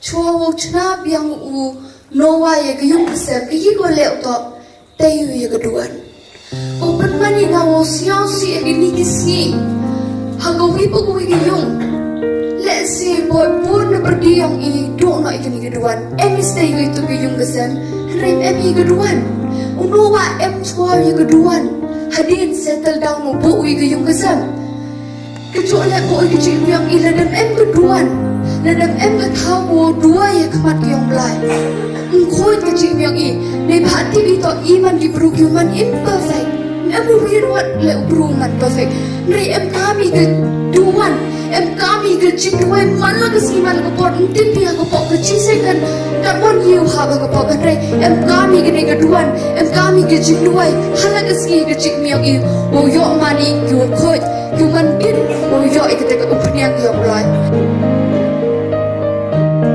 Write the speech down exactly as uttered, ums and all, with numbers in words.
Shuwa wow chna biang u Noah ïa ka ïung ka sem, kaei ka leh u toh? Tei u ïa ka duwan. Ko pynman ïa nga wow sngewsih ïa kine ki sngi ha kawei pa kawei ka ïung. Lehse bun na pyrdi ïong i duh noh ïa kane ka duwan. Em i stay ïa katu ka ïung ka sem, hynrei em ïa ka duwan. U Noah em chwa ïa ka duwan. Hadien settle down u buh ïa ka ïung ka sem. Ka jong leh ko ka jingmyong i, lada em ka duwan, lada em ka thaw ko duwai ïa khmat ka jong u Blai. Ym khuid ka jingmyong i. Neibhah tip i toh i man ki bru ki man imperfect. Em ruh ïa wat leh u bru man perfect. Hynrei em kam i ka duwan, em kam i ka jingduwai man la ka sngi man la ka por, ym tip ïa ka por ka jingseng kan, kan wan ïa u hap ha ka por, hynrei em kam i kane ka duwan, em kam i ka jingduwai ha la ka sngi ka jingmyong i. Wow ïoh man i ki wow khuid, ki wow man bit, wow ïoh i kata ka upniang ïa u Blai.